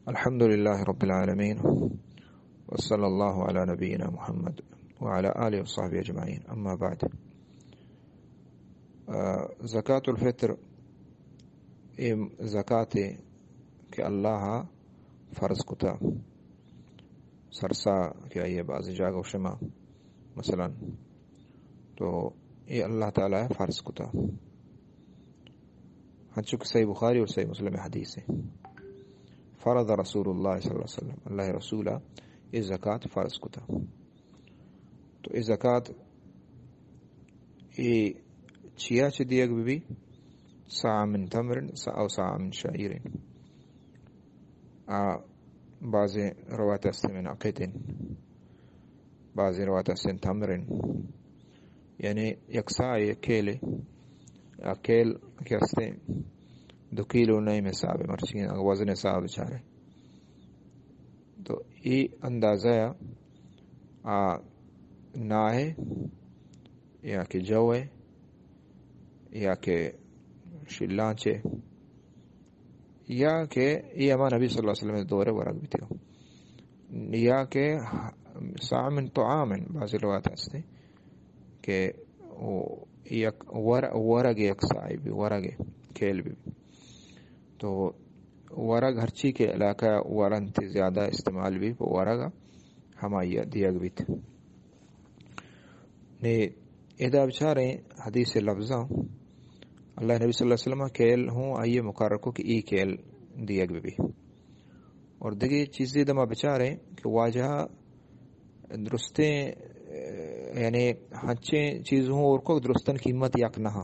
الحمد لله رب العالمين، وصلى الله على نبينا محمد وعلى آله وصحبه أجمعين. أما بعد. آ، زکات الفطر، اے زکاتے کہ اللہ فرض کتا، سرسا کہ آئی بعض جاگہ شما، مثلاً، تو اے اللہ تعالی فرض کتا. ہنچو کہ صحیح بخاری اور صحیح مسلم حدیث ہے، فرض رسول اللہ صلی اللہ علیہ وسلم، اللہ رسول اے زکات فرض کتا. تو اے زکات اے چیا چہ دیگ بہ بی؟ صاع من تمر، صاع، او صاع من شعیر. آ، بعض روایت است من عقد، بعض روایت است تمر، یعنی یک صاع یک کیلے، آ کیل کہ استیں دو کیلو نیم حساب، مرچی اگر وزن حساب چارے تو اے اندازہ آ ناہ یا کہ جو ہے یا کہ شلانچ ہے، یا کہ اے ہما نبی صلی اللہ علیہ وسلم دور ورگ بیتگا، یا کہ صاع من طعام، بعض روایت ہستے کہ او یک ور-، ورگ یک صاع بی، ورگ کیل بی. تو ورگ ہرچی کہ علاقہ ورنت زیادہ استعمال بی، پہ ورگ ہمائی دیگ بیت. نے ادا بچاریں حدیث لفظاں، اللہ نبی صلی اللہ علیہ وسلم کیل ہوں آئیے مقرر کو کہ ای کیل دیگ بی. اور دگہ چیزے دما بچاریں کہ واجہ درستیں، یعنی ہنچیں چیز ہوں اور کو درستن قیمت یک نہ،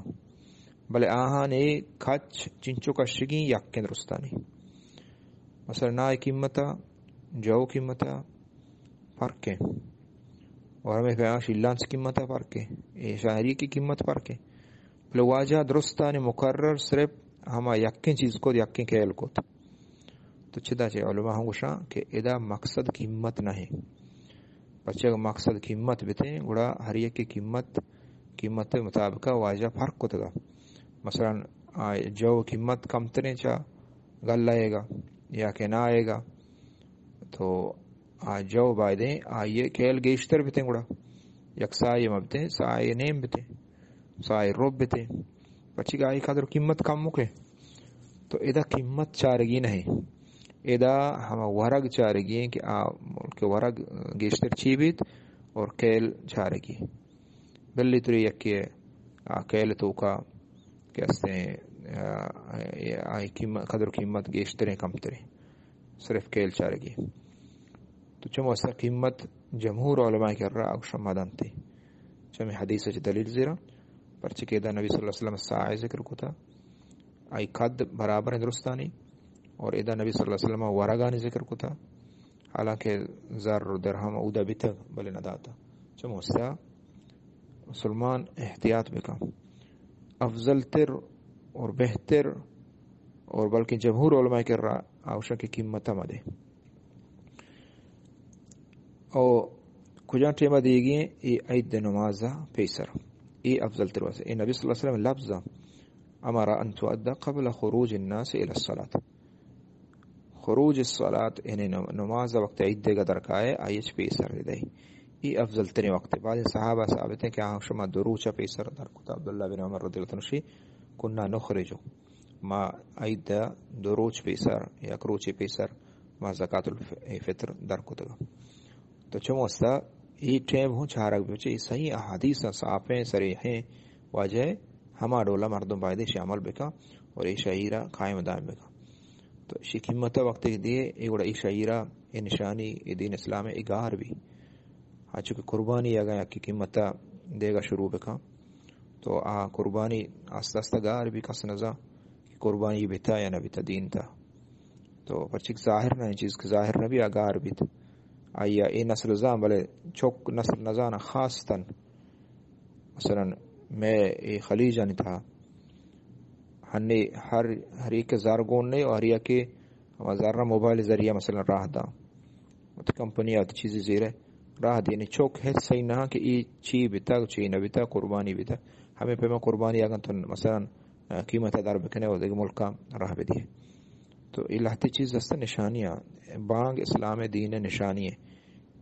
بلے آہان اے کچ چنچو کشگی یکیں درستانی. مثلاً ناہ قیمتا، جو قیمتا، فرق ہے. اور ہمیں پیما شیلانچ قیمت فرق ہے، اے شاعری کی قیمت فرق ہے. بلے واجہ درستانی مقرر صرف ہما یکیں چیز کو، یکیں کیل کو. تو چدا چہ علماء ہم گوشاں کہ ادا مقصد قیمت نہ ہے. پچے اگر مقصد قیمت بیتیں، گڑا ہر یک قیمت، قیمت مطابقہ واجہ فرق کتگا. مثلاً آ جو قیمت کمتریں چا گل آئے گا یا کہ نہ آئے گا، تو آ جو بایدیں آئیے کیل گیشتر بیتیں، گڑا یک صاع مہ بیتیں، صاع نیم بیتیں، صاع رب بیتیں. پرچی کہ آئی قدر قیمت کم مکے، تو ادا قیمت چارگی نہیں، ادا ہما ورگ چارگی ہیں کہ آ ملک ورگ گیشتر چی بیت اور کیل چارگی. بلی تری یکی آ کیل توکا کہ استیں، آ، آئی قیمت، قدر قیمت گیشتریں کمتریں، صرف کیل چارگی. تو چمو اسا قیمت جمہور علماء کرا آ گوشاں مدنتے. چمی حدیث چ دلیل زیرا، پرچہ کہ ادا نبی صلی اللہ علیہ وسلم صاع ذکر کتا، آئی قد برابر درستانی، اور ادا نبی صلی اللہ علیہ وسلم ورگانی ذکر کتا، حالانکہ زر و درہم اودا بیتگ بلے نہ داتا. چمو اسا مسلمان احتیاط بکن، افضل تر اور بہتر اور بلکہ جمہور علماء کرا آ گوشاں کہ قیمت مدے. او کجا ٹیمہ دیگی ہیں؟ اے عید نماز پیسر، اے افضل تر واسطہ. اے نبی صلی اللہ علیہ وسلم لفظ امر ان تؤدى قبل خروج الناس الى الصلاة. خروج الصلاة، یعنی نم-، نماز وقت عید دیگا درکائے، آئی چ پیسر دے. اے افضل ترین وقت. بعض صحابہ ثابت ہیں کہ آ شما دو روچ پیسر در کتا. عبداللہ بن عمر رضی اللہ عنہ شی، كنا نخرج، ما عید دو روچ پیسر، یک روچی پیسر ما زکات الفطر در کتگا. تو چمو استا ای ٹیم ہوں چارگ بچے، ای صحیح احادیث ہیں، صافیں، صریحیں، واجہ ہما ڈولا مردم باید ایشی عمل بکن اور ای شعیرہ قائم دائم بکن. تو اشی قیمت وقت دیے، ای گڑا ای شعیرہ، ای نشانی، ای دین اسلام، ای گار بی. ہنچو کہ قربانی اگاں یکی قیمت دیگا شروع بکن، تو آ قربانی آستہ آستہ گار بی، کس نزان کہ قربانی بیتا یا نہ بیتا دین تا. تو پرچک ظاہر نہ، چیز کہ ظاہر نہ بی، آ گار بیت. آیا اے نسل زان، بلے چک نسل نزان خاص تن. مثلاً میں اے خلیجانی تہا ہنی ہر، ہر ایک زر گون نے اور ہر ایک ہما زر موبائل ذریعہ مثلاً راہ داں. وتی کمپنی ءَ وتی چیزے زیرے راہ دینی. چوک ہچ سہی نہ کہ اے چی بیتگ، چی نہ بیتگ، قربانی بیتگ. ہمے پیما قربانی اگاں تو مثلاً، آ، قیمت ءَ در بکنے و دگہ ملکاں راہ بدیے. تو اے لہتے چیز ہست نشانیاں، بانگ اسلام دین نشانی ہے۔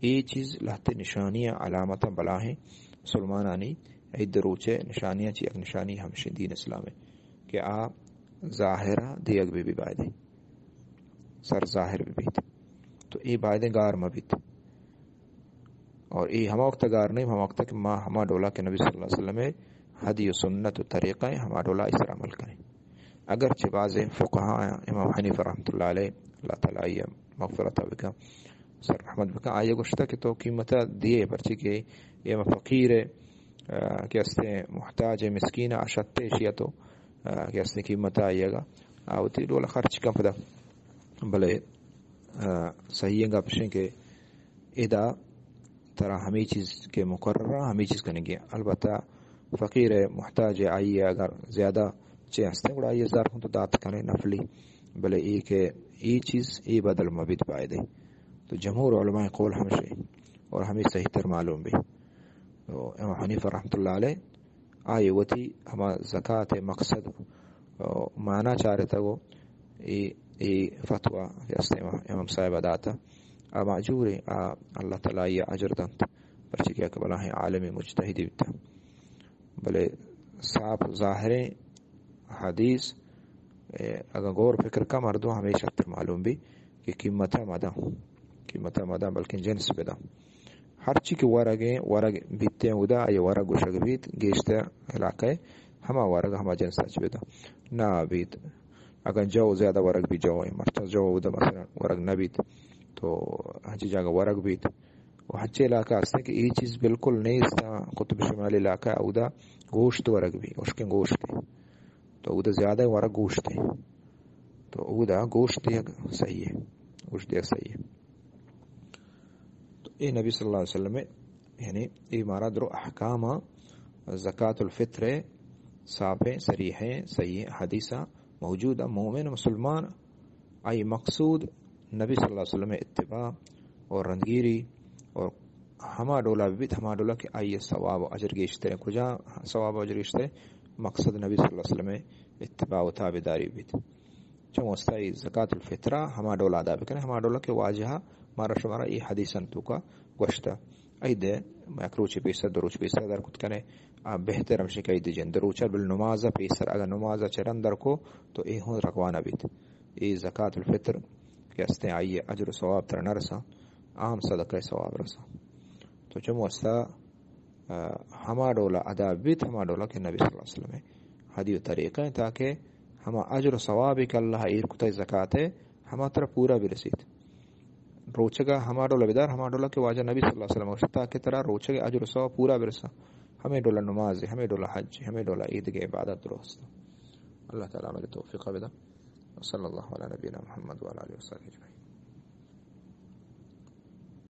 اے چیز لہتے نشانیاں، علامتاں بلاہیں مسلمانانی عید روچے نشانیاں چی یک نشانی ہمشی دین اسلام ہے کہ آ ظاہرہ دیگ بی بی بایدے، سر ظاہر بی بیت۔ تو اے بایدے گار مہ بیت۔ اور اے ہما وقت گار نہیں، ہما وقت کہ ما ہما ڈولا کہ نبی صلی اللہ علیہ وسلم ہدی و سنت و طریقہ ہیں، ہما ڈولا اس پر عمل کریں۔ اگرچہ بعض فقہا، امام حنیفہ رحمۃ اللہ علیہ، اللہ تعالیٰ آئی مغفرت بکا، سر رحمت بکا، آئی گوشتا کہ تو قیمتا دیے، پرچی کہ اے ہما فقیر ہے، آ، کہ استے محتاج ہے، مسکین ہے، اشتے اشیا تو، آ، کہ استے قیمتا آئی گا، آ، وتی ڈولا خرچ کن پدا۔ بلے، آ، صحیح گپ شیں کہ ادا ترا ہمے چیز کہ مقرر ہیں، ہمے چیز کنگی ہیں۔ البتہ فقیر ہے، محتاج ہے، آئی اگر زیادہ چے ہستیں، گڑا آئی زر ہوں تو دات کنے نفلی۔ بلے اے کہ اے چیز اے بدل مبیت بایدے۔ تو جمہور علماء قول ہمشی اور ہمیں صحیح تر معلوم بی۔ تو امام حنیفہ رحمۃ اللہ علیہ آئی وتی ہما زکات مقصد و معنی چارتگ و اے، اے فتویٰ کہ است امام، امام صاحب داتا، آ ماجور ہیں، آ اللہ تعالیٰ آئی اجر دنت، پرچہ کہ یک بلاہیں عالم مجتہدی بیتا۔ بلے صاف ظاہریں حدیث، اے، اگاں غور فکر کا مردم ہمیشہ تر معلوم بی کہ قیمتا مدن، قیمتا مدن بلکن جنس بدن۔ ہرچی کہ ورگیں، ورگ بیتیں اودا، آئی ورگ گوشگ بیت، گیشتر علاقہ ہما ورگ ہما جنس اچ بدن۔ نہ بیت، اگاں جو زیادہ ورگ بی جو، مرچاں جو اودا مثلاً ورگ نہ بیت، تو ہنچی جاگہ ورگ بیت، و ہنچیں علاقہ ہستیں کہ اے چیز بالکل نیست، قطب شمالی علاقہ اودا گوشت ورگ بی، اشکیں گوشت۔ تو اودا زیادہ ورگ گوشت ہے۔ تو اودا گوشت دیگ صحیح ہے۔ گوشت دیگ صحیح ہے۔ تو اے نبی صلی اللہ علیہ وسلم ہے، یعنی اے مارا درو احکام زکات الفطر ہے، صاف ہیں، صریح ہیں، صحیح حدیث موجود ہیں۔ مومن مسلمان آئی مقصود نبی صلی اللہ علیہ وسلم اتباع اور رندگیری اور ہما ڈولا بیت، ہما ڈولا کہ آئی ثواب و اجر گیشتر ہیں۔ کجا ثواب و اجر گیشتر ہیں؟ مقصد نبی صلی اللہ علیہ وسلم اتباع و تابعداری بیت۔ چون واسطہ ای زکات الفطرہ ہما ڈولا ادا بکنے، ہما ڈولا کہ واجہ مارا شمارا ای حدیثاں توکا گوشتا۔ ای دے یک روچ پیسر، دو روچ پیسر در کت کنے، آ بہتر ہمشی کہ ای دے جند روچا بل نماز پیسر، اگر نماز چرن در کو تو ای ہوں رکوانا بیت۔ اے زکات الفطر کہ استیں آئی اجر و ثواب ترا نہ رساں، عام صدقہ ثواب رساں۔ تو چم واسطہ، آ، ہما ڈولا ادا بیت، ہما ڈولا کہ نبی صلی اللہ علیہ وسلم ہدی و طریقہ ہیں، تاکہ ہما اجر و ثواب کہ اللہ ایر کتا زکات ہے، ہما ترا پورا برسیت۔ روچگا ہما ڈولا بدار، ہما ڈولا کہ واجہ نبی صلی اللہ علیہ وسلم گوشت، تاکہ ترا روچگ اجر و ثواب پورا برساں۔ ہمیں ڈولا نماز ہے، ہمیں ڈولا حج ہے، ہمیں ڈولا عید کے عبادت درست۔ اللہ تعالیٰ عمل توفیق بدا۔ وصلی اللہ علی نبینا محمد وعلی آلہ وصحبہ اجمعین۔